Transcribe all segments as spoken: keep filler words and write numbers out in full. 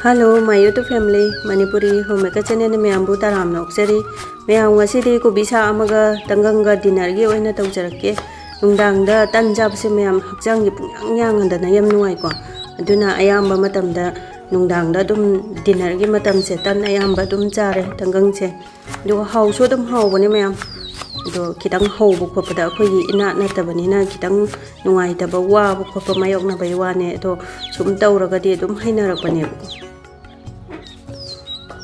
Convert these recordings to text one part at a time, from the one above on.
Hello, my YouTube family, Manipuri Homemaker channel ꯅ ꯃꯌꯥꯝꯕꯨ ꯇꯔꯥꯝꯅ ꯑꯣꯛꯆꯔꯤ꯫ ꯃꯌꯥꯝ, ꯉꯁꯤꯗꯤ ꯀꯣꯕꯤ ꯁꯥꯛ ꯑꯃꯒ ꯇꯪꯒꯪꯒ dinner ꯒꯤ ꯑꯣꯏꯅ ꯇꯧꯖꯔꯛꯀꯦ꯫ ꯅꯨꯡꯗꯥꯡꯗ ꯇꯟ ꯆꯥꯕꯁꯦ ꯃꯌꯥꯝ ꯍꯛꯆꯥꯡꯒꯤ ꯄꯨꯡꯌꯥꯡ ꯌꯥꯡꯉꯗꯅ ꯌꯥꯝ ꯅꯨꯡꯉꯥꯏꯀꯣ꯫ ꯑꯗꯨꯅ ꯑꯌꯥꯝꯕ ꯃꯇꯝꯗ ꯅꯨꯡꯗꯥꯡꯗ ꯑꯗꯨꯝ dinner ꯒꯤ ꯃꯇꯝꯁꯦ ꯇꯟ ꯑꯌꯥꯝꯕ ꯑꯗꯨꯝ ꯆꯥꯔꯦ ꯇꯪꯒꯪꯁꯦ꯫ ꯑꯗꯨꯒ ꯍꯥꯎꯁꯨ ꯑꯗꯨꯝ ꯍꯥꯎꯕꯅꯦ ꯃꯌꯥꯝ꯫ ꯑꯗꯣ ꯈꯤꯇꯪ ꯍꯧꯕ ꯈꯣꯠꯄꯗ ꯑꯩꯈꯣꯏꯒꯤ ꯏꯅꯥꯠ ꯅꯠꯇꯕꯅꯤꯅ ꯈꯤꯇꯪ ꯅꯨꯡꯉꯥꯏꯇꯕ, ꯋꯥꯕ ꯈꯣꯠꯄ ꯃꯥꯌꯣꯛꯅꯕꯩ ꯋꯥꯅꯦ꯫ ꯑꯗꯣ ꯁꯨꯝ ꯇꯧꯔꯒꯗꯤ ꯑꯗꯨꯝ ꯍꯩꯅꯔꯛꯄꯅꯦꯕꯀꯣ꯫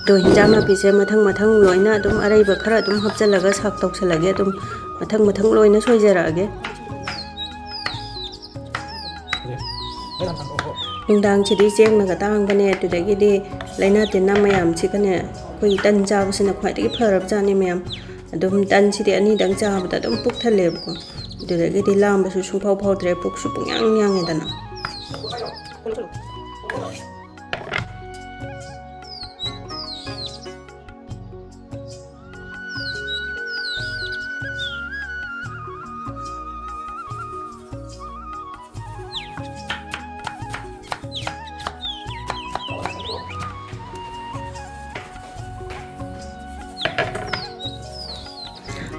ꯑꯗꯣ ꯍꯤꯟꯖꯥꯡ ꯅꯥꯄꯤꯁꯦ ꯃꯊꯪ ꯃꯊꯪ ꯂꯣꯏꯅ ꯑꯗꯨꯝ ꯑꯔꯩꯕ ꯈꯔ ꯑꯗꯨꯝ ꯍꯥꯞꯆꯤꯜꯂꯒ ꯁꯥꯛ ꯇꯧꯁꯜꯂꯒꯦ꯫ ꯑꯗꯨꯝ ꯃꯊꯪ ꯃꯊꯪ ꯂꯣꯏꯅ ꯁꯣꯏꯖꯔꯛꯑꯒꯦ꯫ ꯅꯨꯡꯗꯥꯡꯁꯤꯗꯤ ꯆꯦꯡꯅꯒ ꯇꯥꯡꯕꯅꯦ, ꯑꯗꯨꯗꯒꯤꯗꯤ ꯂꯥꯏꯅꯥ ꯇꯤꯟꯅꯥ ꯃꯌꯥꯝꯁꯤꯒꯅꯦ ꯑꯩꯈꯣꯏꯒꯤ ꯇꯟ ꯆꯥꯕꯁꯤꯅ ꯈ꯭ꯋꯥꯏꯗꯒꯤ ꯐꯔꯕꯖꯥꯠꯅꯤ ꯃꯌꯥꯝ꯫ ꯑꯗꯨꯝ ꯇꯟꯁꯤꯗꯤ ꯑꯅꯤꯗꯪ ꯆꯥꯕꯗ ꯑꯗꯨꯝ ꯄꯨꯛ ꯊꯜꯂꯦꯕꯀꯣ꯫ ꯑꯗꯨꯗꯒꯤꯗꯤ ꯂꯥꯝꯕꯁꯨ ꯁꯨꯡꯐꯥꯎ ꯐꯥꯎꯗ꯭ꯔꯦ, ꯄꯨꯛꯁꯨ ꯄꯨꯡꯌꯥꯡ ꯌꯥꯡꯉꯦꯗꯅ꯫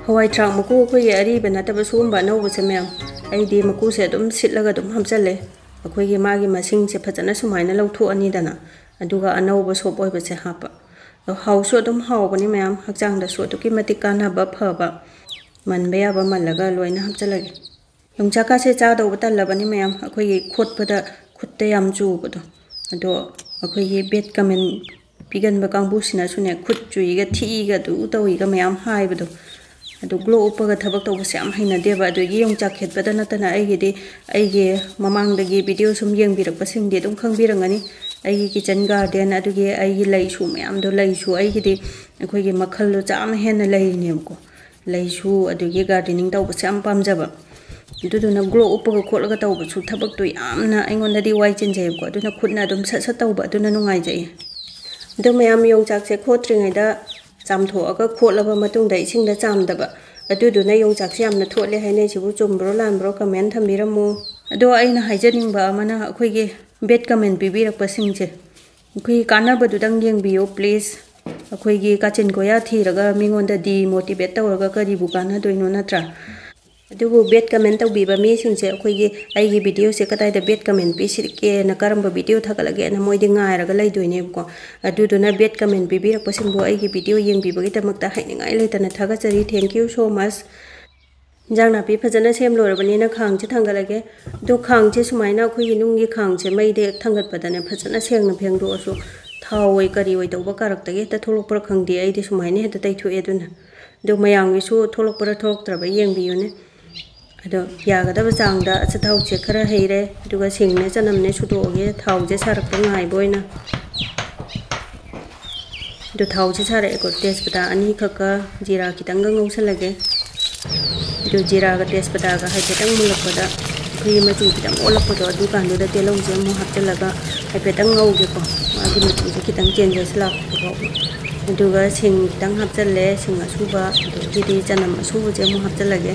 ꯍꯋꯥꯏ ꯊ꯭ꯔꯥꯛ ꯃꯀꯨ ꯑꯩꯈꯣꯏꯒꯤ ꯑꯔꯤꯕ ꯅꯠꯇꯕ ꯁꯤꯒꯨꯝꯕ ꯑꯅꯧꯕꯁꯦ ꯃꯌꯥꯝ, ꯑꯩꯗꯤ ꯃꯀꯨꯁꯦ ꯑꯗꯨꯝ ꯁꯤꯠꯂꯒ ꯑꯗꯨꯝ ꯍꯥꯞꯆꯜꯂꯦ꯫ ꯑꯩꯈꯣꯏꯒꯤ ꯃꯥꯒꯤ ꯃꯁꯤꯡꯁꯦ ꯐꯖꯅ ꯁꯨꯃꯥꯏꯅ ꯂꯧꯊꯣꯛꯑꯅꯤꯗꯅ, ꯑꯗꯨꯒ ꯑꯅꯧꯕ soft ꯑꯣꯏꯕꯁꯦ ꯍꯥꯞꯄ꯫ ꯑꯗꯣ ꯍꯥꯎꯁꯨ ꯑꯗꯨꯝ ꯍꯥꯎꯕꯅꯤ ꯃꯌꯥꯝ, ꯍꯛꯆꯥꯡꯗꯁꯨ ꯑꯗꯨꯛꯀꯤ ꯃꯇꯤꯛ ꯀꯥꯟꯅꯕ ꯐꯕ꯫ ꯃꯟꯕ ꯌꯥꯕ ꯃꯜꯂꯒ ꯂꯣꯏꯅ ꯍꯥꯞꯆꯜꯂꯒꯦ꯫ ꯌꯣꯡꯆꯥꯛꯀꯥꯁꯦ ꯆꯥꯗꯧꯕ ꯇꯜꯂꯕꯅꯤ ꯃꯌꯥꯝ, ꯑꯩꯈꯣꯏꯒꯤ ꯈꯣꯠꯄꯗ ꯈꯨꯠꯇ ꯌꯥꯝ ꯆꯨꯕꯗꯣ꯫ ꯑꯗꯣ ꯑꯩꯈꯣꯏꯒꯤ bad comment ꯄꯤꯒꯟꯕ ꯀꯥꯡꯕꯨꯁꯤꯅꯁꯨꯅꯦ, ꯈꯨꯠ ꯆꯨꯏꯒ ꯊꯤꯛꯏꯒ ꯑꯗꯨ ꯇꯧꯏꯒ ꯃꯌꯥꯝ ꯍꯥꯏꯕꯗꯣ꯫ ꯑꯗꯨ ꯒ꯭ꯂꯣ ꯎꯞꯄꯒ ꯊꯕꯛ ꯇꯧꯕꯁꯦ ꯌꯥꯝ ꯍꯩꯅꯗꯦꯕ꯫ ꯑꯗꯒꯤ ꯌꯣꯡꯆꯥꯛ ꯈꯦꯠꯄꯗ ꯅꯠꯇꯅ ꯑꯩꯒꯤꯗꯤ, ꯑꯩꯒꯤ ꯃꯃꯥꯡꯗꯒꯤ video ꯁꯨꯝ ꯌꯦꯡꯕꯤꯔꯛꯄꯁꯤꯡꯗꯤ ꯑꯗꯨꯝ ꯈꯪꯕꯤꯔꯝꯒꯅꯤ, ꯑꯩꯒꯤ kitchen garden, ꯑꯗꯨꯒꯤ ꯑꯩꯒꯤ ꯂꯩꯁꯨ ꯃꯌꯥꯝꯗꯣ, ꯂꯩꯁꯨ ꯑꯩꯒꯤꯗꯤ ꯑꯩꯈꯣꯏꯒꯤ ꯃꯈꯜꯗꯣ ꯆꯥꯝꯃ ꯍꯦꯟꯅ ꯂꯩꯔꯤꯅꯦꯕꯀꯣ꯫ ꯂꯩꯁꯨ ꯑꯗꯨꯒꯤ gardening ꯇꯧꯕꯁꯦ ꯌꯥꯝ ꯄꯥꯝꯖꯕ꯫ ꯑꯗꯨꯗꯨꯅ ꯒ꯭ꯂꯣ ꯎꯞꯄꯒ ꯈꯣꯠꯂꯒ ꯇꯧꯕꯁꯨ ꯊꯕꯛꯇꯣ ꯌꯥꯝꯅ ꯑꯩꯉꯣꯟꯗꯗꯤ ꯋꯥꯏ ꯆꯤꯟꯖꯩꯌꯦꯕꯀꯣ꯫ ꯑꯗꯨꯅ ꯈꯨꯠꯅ ꯑꯗꯨꯝ ꯁꯠ ꯁꯠ ꯇꯧꯕ ꯑꯗꯨꯅ ꯅꯨꯡꯉꯥꯏꯖꯩꯌꯦ꯫ ꯑꯗꯣ ꯃꯌꯥꯝ, ꯌꯣꯡꯆꯥꯛꯁꯦ ꯈꯣꯠꯇ꯭ꯔꯤꯉꯩꯗ ꯆꯥꯝꯊꯣꯛꯑꯒ ꯈꯣꯠꯂꯕ ꯃꯇꯨꯡꯗ ꯏꯁꯤꯡꯗ ꯆꯥꯝꯗꯕ, ꯑꯗꯨꯗꯨꯅ ꯌꯣꯡꯆꯥꯛꯁꯦ ꯌꯥꯝꯅ ꯊꯣꯠꯂꯦ ꯍꯥꯏꯅꯩ꯫ ꯁꯤꯕꯨ ꯆꯨꯝꯕ꯭ꯔꯣ ꯂꯥꯟꯕ꯭ꯔꯣ comment ꯊꯝꯕꯤꯔꯝꯃꯨ꯫ ꯑꯗꯣ ꯑꯩꯅ ꯍꯥꯏꯖꯅꯤꯡꯕ ꯑꯃꯅ, ꯑꯩꯈꯣꯏꯒꯤ bad comment ꯄꯤꯕꯤꯔꯛꯄꯁꯤꯡꯁꯦ, ꯑꯩꯈꯣꯏꯒꯤ ꯀꯥꯟꯅꯕꯗꯨꯗꯪ ꯌꯦꯡꯕꯤꯌꯨ please꯫ ꯑꯩꯈꯣꯏꯒꯤ ꯀꯥꯆꯤꯟ ꯀꯣꯌꯥ ꯊꯤꯔꯒ ꯃꯤꯉꯣꯟꯗ demotivate ꯇꯧꯔꯒ ꯀꯔꯤꯕꯨ ꯀꯥꯟꯅꯗꯣꯏꯅꯣ, ꯅꯠꯇ꯭ꯔꯥ? ꯑꯗꯨꯕꯨ bad comment ꯇꯧꯕꯤꯕ ꯃꯤꯁꯤꯡꯁꯦ ꯑꯩꯈꯣꯏꯒꯤ ꯑꯩꯒꯤ videoꯁꯦ ꯀꯗꯥꯏꯗ bad comment ꯄꯤꯁꯤꯒꯦꯅ, ꯀꯔꯝꯕ video ꯊꯥꯒꯠꯂꯒꯦꯅ ꯃꯣꯏꯗꯤ ꯉꯥꯏꯔꯒ ꯂꯩꯗꯣꯏꯅꯦꯕꯀꯣ꯫ ꯑꯗꯨꯗꯨꯅ bad comment ꯄꯤꯕꯤꯔꯛꯄꯁꯤꯡꯕꯨ ꯑꯩꯒꯤ video ꯌꯦꯡꯕꯤꯕꯒꯤꯗꯃꯛꯇ ꯍꯥꯏꯅꯤꯡꯉꯥꯏ ꯂꯩꯇꯅ ꯊꯥꯒꯠꯆꯔꯤ꯫ Thank you so much꯫ ꯏꯟꯖꯥꯡ ꯅꯥꯄꯤ ꯐꯖꯅ ꯁꯦꯝ ꯂꯣꯏꯔꯕꯅꯤꯅ ꯈꯥꯡꯁꯦ ꯊꯥꯡꯒꯠꯂꯒꯦ꯫ ꯑꯗꯣ ꯈꯥꯡꯁꯦ ꯁꯨꯃꯥꯏꯅ ꯑꯩꯈꯣꯏꯒꯤ ꯅꯨꯡꯒꯤ ꯈꯥꯡꯁꯦ ꯃꯩꯗ ꯍꯦꯛ ꯊꯥꯡꯒꯠꯄꯗꯅꯦ ꯐꯖꯅ ꯁꯦꯡꯅ ꯐꯦꯡꯗꯣꯛꯑꯁꯨ ꯊꯥꯎ ꯑꯣꯏ ꯀꯔꯤ ꯑꯣꯏ ꯇꯧꯕ ꯀꯥꯔꯛꯇꯒꯤ ꯍꯦꯛꯇ ꯊꯣꯛꯂꯛꯄ꯭ꯔꯥ ꯈꯪꯗꯦ, ꯑꯩꯗꯤ ꯁꯨꯃꯥꯏꯅ ꯍꯦꯛꯇ ꯇꯩꯊꯣꯛꯑꯦ꯫ ꯑꯗꯨꯅ ꯑꯗꯣ ꯃꯌꯥꯝꯒꯤꯁꯨ ꯊꯣꯛꯂꯛꯄ꯭ꯔꯥ ꯊꯣꯛꯂꯛꯇ꯭ꯔꯕ ꯌꯦꯡꯕꯤꯌꯨꯅꯦ꯫ ꯑꯗꯣ ꯌꯥꯒꯗꯕ ꯆꯥꯡꯗ ꯑꯆꯥꯊꯥꯎꯁꯦ ꯈꯔ ꯍꯩꯔꯦ, ꯑꯗꯨꯒ ꯁꯤꯡꯅꯦ ꯆꯅꯝꯅꯦ ꯁꯨꯗꯣꯛꯑꯒꯦ ꯊꯥꯎꯁꯦ ꯁꯥꯔꯛꯄ ꯉꯥꯏꯕ ꯑꯣꯏꯅ꯫ ꯑꯗꯣ ꯊꯥꯎꯁꯦ ꯁꯥꯔꯛꯑꯦꯀꯣ, ꯇꯦꯖꯄꯇꯥ ꯑꯅꯤꯈꯛꯀ ꯖꯤꯔꯥ ꯈꯤꯇꯪꯒ ꯉꯧꯁꯜꯂꯒꯦ꯫ ꯑꯗꯣ ꯖꯤꯔꯥꯒ ꯇꯦꯖꯄꯇꯥꯒ ꯍꯥꯏꯐꯦꯠꯇꯪ ꯃꯨꯜꯂꯛꯄꯗ ꯑꯩꯈꯣꯏꯒꯤ ꯃꯆꯨ ꯈꯤꯇꯪ ꯑꯣꯜꯂꯛꯄꯗꯣ, ꯑꯗꯨꯀꯥꯟꯗꯨꯗ ꯇꯤꯜꯍꯧꯁꯦ ꯑꯃꯨꯛ ꯍꯥꯞꯆꯤꯜꯂꯒ ꯍꯥꯏꯐꯦꯠꯇꯪ ꯉꯧꯒꯦꯀꯣ꯫ ꯃꯥꯒꯤ ꯃꯆꯨꯁꯦ ꯈꯤꯇꯪ changes ꯂꯥꯛꯄ ꯐꯥꯎꯕ꯫ ꯑꯗꯨꯒ ꯁꯤꯡ ꯈꯤꯇꯪ ꯍꯥꯞꯆꯜꯂꯦ, ꯁꯤꯡ ꯑꯁꯨꯕ, ꯑꯗꯒꯤꯗꯤ ꯆꯅꯝ ꯑꯁꯨꯕꯁꯦ ꯑꯃꯨꯛ ꯍꯥꯞꯆꯜꯂꯒꯦ꯫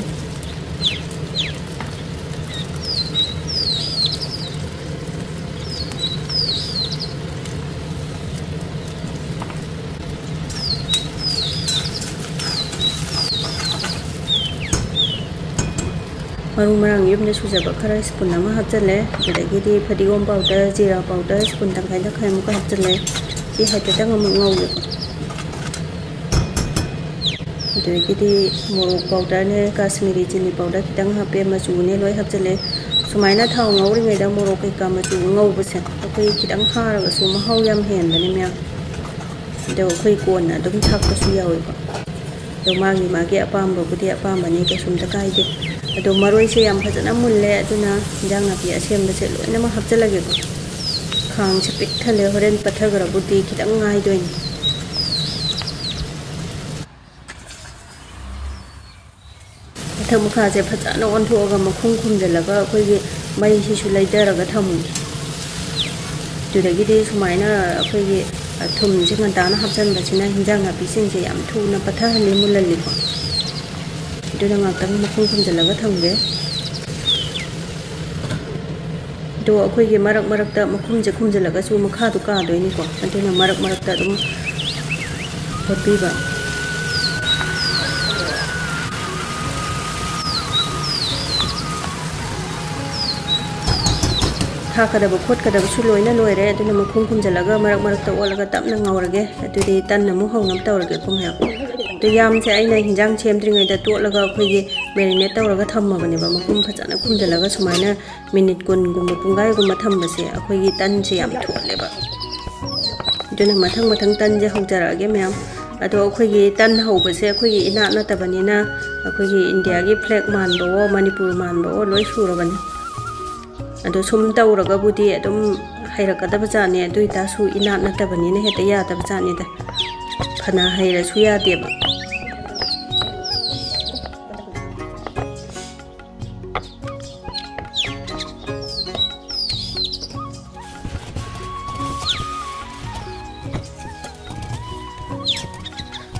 ꯃꯔꯨ ꯃꯔꯥꯡ ꯌꯨꯝꯗ ꯁꯨꯖꯕ ꯈꯔ spoon ꯑꯃ ꯍꯥꯞꯆꯜꯂꯦ꯫ ꯑꯗꯨꯗꯒꯤꯗꯤ ꯐꯗꯤꯒꯣꯝ powder, ꯖꯤꯔꯥ powder spoon ꯇꯪꯈꯥꯏ ꯇꯪꯈꯥꯏꯃꯨꯛꯀ ꯍꯥꯞꯆꯜꯂꯦ꯫ ꯁꯤ ꯍꯥꯏꯐꯦꯠꯇꯪ ꯑꯃꯨꯛ ꯉꯧꯒꯦꯀꯣ꯫ ꯑꯗꯨꯗꯒꯤꯗꯤ ꯃꯣꯔꯣꯛ powderꯅꯦ, Kashmiri chilli powder ꯈꯤꯇꯪ ꯍꯥꯞꯄꯦ, ꯃꯆꯨꯅꯦ ꯂꯣꯏ ꯍꯥꯞꯆꯜꯂꯦ꯫ ꯁꯨꯃꯥꯏꯅ ꯊꯥꯎ ꯉꯧꯔꯤꯉꯩꯗ ꯃꯣꯔꯣꯛ ꯀꯩꯀꯥ ꯃꯆꯨ ꯉꯧꯕꯁꯦ ꯑꯩꯈꯣꯏ ꯈꯤꯇꯪ ꯍꯥꯔꯒꯁꯨ ꯃꯍꯥꯎ ꯌꯥꯝ ꯍꯦꯟꯕꯅꯦ ꯃꯌꯥꯝ꯫ ꯑꯗꯣ ꯑꯩꯈꯣꯏ ꯀꯣꯟꯅ ꯑꯗꯨꯝ ꯊꯥꯛꯄꯁꯨ ꯌꯥꯎꯋꯦꯕ꯫ ꯑꯗꯣ ꯃꯥꯒꯤ ꯃꯥꯒꯤ ꯑꯄꯥꯝꯕꯕꯨꯗꯤ ꯑꯄꯥꯝꯕꯅꯤ, ꯀꯩꯁꯨꯝꯇ ꯀꯥꯏꯗꯦ꯫ ꯑꯗꯣ ꯃꯔꯣꯏꯁꯦ ꯌꯥꯝ ꯐꯖꯅ ꯃꯨꯜꯂꯦ, ꯑꯗꯨꯅ ꯏꯟꯖꯥꯡ ꯅꯥꯄꯤ ꯑꯁꯦꯝꯕꯁꯦ ꯂꯣꯏꯅꯃꯛ ꯍꯥꯞꯆꯜꯂꯒꯦꯀꯣ꯫ ꯈꯥꯡꯁꯦ ꯄꯤꯛ ꯊꯜꯂꯦ, ꯍꯣꯔꯦꯟ ꯄꯠꯊꯈ꯭ꯔꯕꯨꯗꯤ ꯈꯤꯇꯪ ꯉꯥꯏꯗꯣꯏꯅꯤ꯫ ꯃꯊꯛ ꯃꯈꯥꯁꯦ ꯐꯖꯅ ꯑꯣꯟꯊꯣꯛꯑꯒ ꯃꯈꯨꯝ ꯈꯨꯝꯖꯤꯜꯂꯒ ꯑꯩꯈꯣꯏꯒꯤ ꯃꯩꯁꯤꯁꯨ ꯂꯩꯊꯔꯒ ꯊꯝꯃꯨꯒꯦ꯫ ꯑꯗꯨꯗꯒꯤꯗꯤ ꯁꯨꯃꯥꯏꯅ ꯑꯩꯈꯣꯏꯒꯤ ꯊꯨꯝꯁꯦ ꯉꯟꯇꯥꯅ ꯍꯥꯞꯆꯤꯟꯕꯁꯤꯅ ꯍꯤꯟꯖꯥꯡ ꯅꯥꯄꯤꯁꯤꯡꯁꯦ ꯌꯥꯝ ꯊꯨꯅ ꯄꯠꯊꯍꯜꯂꯤ, ꯃꯨꯜꯍꯜꯂꯤꯀꯣ꯫ ꯑꯗꯨꯅ ꯉꯥꯛꯇꯪ ꯃꯈꯨꯝ ꯈꯨꯝꯖꯤꯜꯂꯒ ꯊꯝꯒꯦ꯫ ꯑꯗꯣ ꯑꯩꯈꯣꯏꯒꯤ ꯃꯔꯛ ꯃꯔꯛꯇ ꯃꯈꯨꯝꯁꯦ ꯈꯨꯝꯖꯤꯜꯂꯒꯁꯨ ꯃꯈꯥꯗꯣ ꯀꯥꯗꯣꯏꯅꯤꯀꯣ, ꯑꯗꯨꯅ ꯃꯔꯛ ꯃꯔꯛꯇ ꯑꯗꯨꯝ ꯍꯣꯠꯄꯤꯕ꯫ ꯊꯥꯛꯀꯗꯕ ꯈꯣꯠꯀꯗꯕꯁꯨ ꯂꯣꯏꯅ ꯂꯣꯏꯔꯦ, ꯑꯗꯨꯅ ꯃꯈꯨꯝ ꯈꯨꯝꯖꯤꯜꯂꯒ ꯃꯔꯛ ꯃꯔꯛꯇ ꯑꯣꯠꯂꯒ ꯇꯞꯅ ꯉꯧꯔꯒꯦ꯫ ꯑꯗꯨꯗꯤ ꯇꯟ ꯑꯃꯨꯛ ꯍꯧꯅꯕ ꯇꯧꯔꯒꯦꯀꯣ ꯃꯌꯥꯝ꯫ ꯑꯗꯨ ꯌꯥꯝꯁꯦ ꯑꯩꯅ ꯍꯤꯟꯖꯥꯡ ꯁꯦꯝꯗ꯭ꯔꯤꯉꯩꯗ ꯇꯣꯠꯂꯒ ꯑꯩꯈꯣꯏꯒꯤ marinate ꯇꯧꯔꯒ ꯊꯝꯃꯕꯅꯦꯕ, ꯃꯈꯨꯝ ꯐꯖꯅ ꯈꯨꯝꯖꯤꯜꯂꯒ ꯁꯨꯃꯥꯏꯅ ꯃꯤꯅꯤꯠ ꯀꯨꯟꯒꯨꯝꯕ ꯄꯨꯡꯈꯥꯏꯒꯨꯝꯕ ꯊꯝꯕꯁꯦ ꯑꯩꯈꯣꯏꯒꯤ ꯇꯟꯁꯦ ꯌꯥꯝ ꯊꯣꯠꯂꯦꯕ꯫ ꯑꯗꯨꯅ ꯃꯊꯪ ꯃꯊꯪ ꯇꯟꯁꯦ ꯍꯧꯖꯔꯛꯑꯒꯦ ꯃꯌꯥꯝ꯫ ꯑꯗꯣ ꯑꯩꯈꯣꯏꯒꯤ ꯇꯟ ꯍꯧꯕꯁꯦ ꯑꯩꯈꯣꯏꯒꯤ ꯏꯅꯥꯠ ꯅꯠꯇꯕꯅꯤꯅ, ꯑꯩꯈꯣꯏꯒꯤ ꯏꯟꯗꯤꯌꯥꯒꯤ flag ꯃꯥꯟꯕꯋꯣ ꯃꯅꯤꯄꯨꯔ ꯃꯥꯟꯕꯋꯣ ꯂꯣꯏ ꯁꯨꯔꯕꯅꯤ꯫ ꯑꯗꯣ ꯁꯨꯝ ꯇꯧꯔꯒꯕꯨꯗꯤ ꯑꯗꯨꯝ ꯍꯩꯔꯛꯀꯗꯕ ꯖꯥꯠꯅꯤ, ꯑꯗꯨ ꯑꯣꯏꯇꯥꯔꯁꯨ ꯏꯅꯥꯠ ꯅꯠꯇꯕꯅꯤꯅ ꯍꯦꯛꯇ ꯌꯥꯗꯕ ꯖꯥꯠꯅꯤꯗ, ꯐꯅ ꯍꯩꯔꯁꯨ ꯌꯥꯗꯦꯕ꯫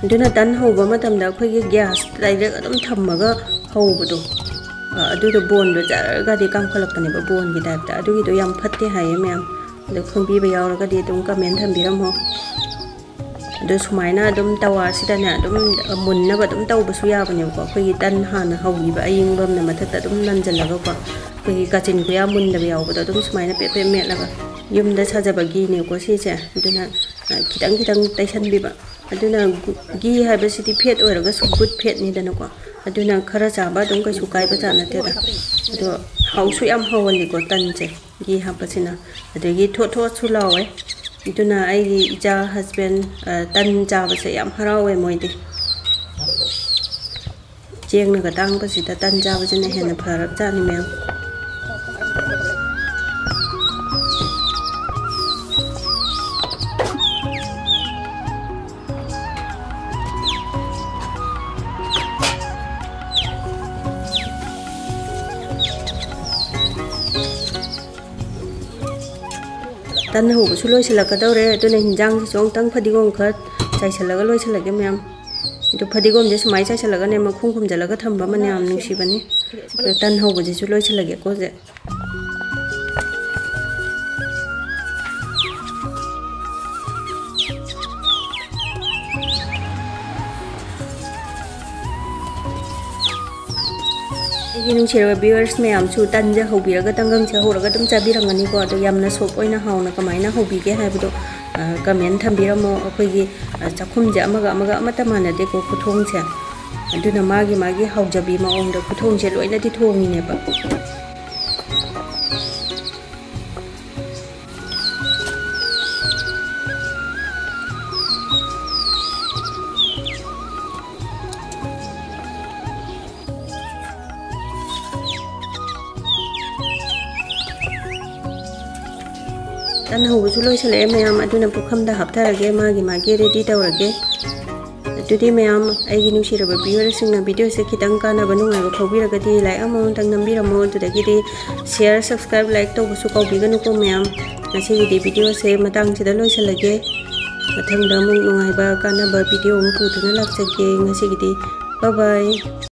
ꯑꯗꯨꯅ ꯇꯟ ꯍꯧꯕ ꯃꯇꯝꯗ ꯑꯩꯈꯣꯏꯒꯤ gas direct ꯑꯗꯨꯝ ꯊꯝꯃꯒ ꯍꯧꯕꯗꯣ, ꯑ, ꯑꯗꯨꯗꯣ ꯕꯣꯟꯗꯣ ꯖꯔꯒꯗꯤ ꯀꯥꯝꯈꯠꯂꯛꯄꯅꯦꯕ, ꯕꯣꯟꯒꯤ type ꯇ꯫ ꯑꯗꯨꯒꯤꯗꯣ ꯌꯥꯝ ꯐꯠꯇꯦ ꯍꯥꯏꯌꯦ ꯃꯌꯥꯝ꯫ ꯑꯗꯣ ꯈꯪꯕꯤꯕ ꯌꯥꯎꯔꯒꯗꯤ ꯑꯗꯨꯝ comment ꯊꯝꯕꯤꯔꯝꯃꯣ꯫ ꯑꯗꯣ ꯁꯨꯃꯥꯏꯅ ꯑꯗꯨꯝ ꯇꯋꯥꯁꯤꯗꯅꯦ ꯑꯗꯨꯝ ꯃꯨꯟꯅꯕ ꯑꯗꯨꯝ ꯇꯧꯕꯁꯨ ꯌꯥꯕꯅꯦꯕꯀꯣ꯫ ꯑꯩꯈꯣꯏꯒꯤ ꯇꯟ ꯍꯥꯟꯅ ꯍꯧꯈꯤꯕ ꯑꯏꯪꯕ ꯑꯃꯅ ꯃꯊꯛꯇ ꯑꯗꯨꯝ ꯅꯟꯁꯤꯜꯂꯒꯀꯣ, ꯑꯩꯈꯣꯏꯒꯤ ꯀꯥꯆꯤꯟ ꯀꯣꯌꯥ ꯃꯨꯟꯗꯕ ꯌꯥꯎꯕꯗꯣ ꯑꯗꯨꯝ ꯁꯨꯃꯥꯏꯅ ꯄꯦꯠ ꯄꯦꯠ ꯃꯦꯠꯂꯒ, ꯌꯨꯝꯗ ꯁꯥꯖꯕ ꯘꯤꯅꯦꯀꯣ ꯁꯤꯁꯦ꯫ ꯑꯗꯨꯅ, ꯑ, ꯈꯤꯇꯪ ꯈꯤꯇꯪ ꯇꯩꯁꯟꯕꯤꯕ꯫ ꯑꯗꯨꯅ ꯘꯤ ꯍꯥꯏꯕꯁꯤꯗꯤ fat ꯑꯣꯏꯔꯒꯁꯨ good fat ꯅꯤꯗꯅꯀꯣ꯫ ꯑꯗꯨꯅ ꯈꯔ ꯆꯥꯕ ꯑꯗꯨꯝ ꯀꯩꯁꯨ ꯀꯥꯏꯕ ꯖꯥꯠ ꯅꯠꯇꯦꯗ꯫ ꯑꯗꯣ ꯍꯥꯎꯁꯨ ꯌꯥꯝ ꯍꯥꯎꯍꯜꯂꯤꯀꯣ ꯇꯟꯁꯦ, ꯘꯤ ꯍꯥꯞꯄꯁꯤꯅ꯫ ꯑꯗꯒꯤ ꯊꯣꯠ ꯊꯣꯠꯁꯨ ꯂꯥꯎꯋꯦ꯫ ꯑꯗꯨꯅ ꯑꯩꯒꯤ ꯏꯆꯥ, husband, ꯑ, ꯇꯟ ꯆꯥꯕꯁꯦ ꯌꯥꯝ ꯍꯔꯥꯎꯋꯦ ꯃꯣꯏꯗꯤ꯫ ꯆꯦꯡꯅꯒ ꯇꯥꯡꯕꯁꯤꯗ ꯇꯟ ꯆꯥꯕꯁꯤꯅ ꯍꯦꯟꯅ ꯐꯔꯕꯖꯥꯠꯅꯤ ꯃꯌꯥꯝ꯫ ꯇꯟ ꯍꯧꯕꯁꯨ ꯂꯣꯏꯁꯤꯜꯂꯛꯀꯗꯧꯔꯦ, ꯑꯗꯨꯅ ꯍꯤꯟꯖꯥꯡꯁꯤꯁꯨ ꯑꯃꯨꯛꯇꯪ ꯐꯗꯤꯒꯣꯝ ꯈꯔ ꯆꯥꯏꯁꯤꯜꯂꯒ ꯂꯣꯏꯁꯤꯜꯂꯒꯦ ꯃꯌꯥꯝ꯫ ꯑꯗꯨ ꯐꯗꯤꯒꯣꯝꯁꯦ ꯁꯨꯃꯥꯏꯅ ꯆꯥꯏꯁꯤꯜꯂꯒꯅꯦ ꯃꯈꯨꯝ ꯈꯨꯝꯖꯤꯜꯂꯒ ꯊꯝꯕ ꯑꯃꯅ ꯌꯥꯝ ꯅꯨꯡꯁꯤꯕꯅꯤ꯫ ꯑꯗꯣ ꯇꯟ ꯍꯧꯕꯁꯤꯁꯨ ꯂꯣꯏꯁꯤꯜꯂꯒꯦꯀꯣ ꯍꯧꯖꯤꯛ꯫ ꯑꯩꯒꯤ ꯅꯨꯡꯁꯤꯔꯕ viewers ꯃꯌꯥꯝꯁꯨ ꯇꯟꯁꯦ ꯍꯧꯕꯤꯔꯒ ꯇꯪꯒꯪꯁꯦ ꯍꯧꯔꯒ ꯑꯗꯨꯝ ꯆꯥꯕꯤꯔꯝꯒꯅꯤꯀꯣ꯫ ꯑꯗꯣ ꯌꯥꯝꯅ soft ꯑꯣꯏꯅ ꯍꯥꯎꯅ ꯀꯃꯥꯏꯅ ꯍꯧꯕꯤꯒꯦ ꯍꯥꯏꯕꯗꯣ, ꯑ, comment ꯊꯝꯕꯤꯔꯝꯃꯣ꯫ ꯑꯩꯈꯣꯏꯒꯤ, ꯑ, ꯆꯥꯛꯈꯨꯝꯁꯦ ꯑꯃꯒ ꯑꯃꯒ ꯑꯃꯠꯇ ꯃꯥꯟꯅꯗꯦꯀꯣ ꯈꯨꯊꯣꯡꯁꯦ꯫ ꯑꯗꯨꯅ ꯃꯥꯒꯤ ꯃꯥꯒꯤ ꯍꯥꯎꯖꯕꯤ ꯃꯑꯣꯡꯗ ꯈꯨꯊꯣꯡꯁꯦ ꯂꯣꯏꯅꯗꯤ ꯊꯣꯡꯉꯤꯅꯦꯕ꯫ ꯇꯟ ꯍꯧꯕꯁꯨ ꯂꯣꯏꯁꯤꯜꯂꯛꯑꯦ ꯃꯌꯥꯝ, ꯑꯗꯨꯅ ꯄꯨꯈꯝꯗ ꯍꯥꯞꯊꯔꯒꯦ, ꯃꯥꯒꯤ ꯃꯥꯒꯤ ready ꯇꯧꯔꯒꯦ꯫ ꯑꯗꯨꯗꯤ ꯃꯌꯥꯝ, ꯑꯩꯒꯤ ꯅꯨꯡꯁꯤꯔꯕ viewerꯁꯤꯡꯅ videoꯁꯦ ꯈꯤꯇꯪ ꯀꯥꯟꯅꯕ ꯅꯨꯡꯉꯥꯏꯕ ꯐꯥꯎꯕꯤꯔꯒꯗꯤ like ꯑꯃꯃꯝꯇꯪ ꯅꯝꯕꯤꯔꯝꯃꯣ꯫ ꯑꯗꯨꯗꯒꯤꯗꯤ share, subscribe, like ꯇꯧꯕꯁꯨ ꯀꯥꯎꯕꯤꯒꯅꯨꯀꯣ ꯃꯌꯥꯝ꯫ ꯉꯁꯤꯒꯤꯗꯤ videoꯁꯦ ꯃꯇꯥꯡꯁꯤꯗ ꯂꯣꯏꯁꯤꯜꯂꯒꯦ꯫ ꯃꯊꯪꯗ ꯑꯃꯨꯛ ꯅꯨꯡꯉꯥꯏꯕ ꯀꯥꯟꯅꯕ video ꯑꯃꯨꯛ ꯄꯨꯗꯨꯅ ꯂꯥꯛꯆꯒꯦ꯫ ꯉꯁꯤꯒꯤꯗꯤ bye bye꯫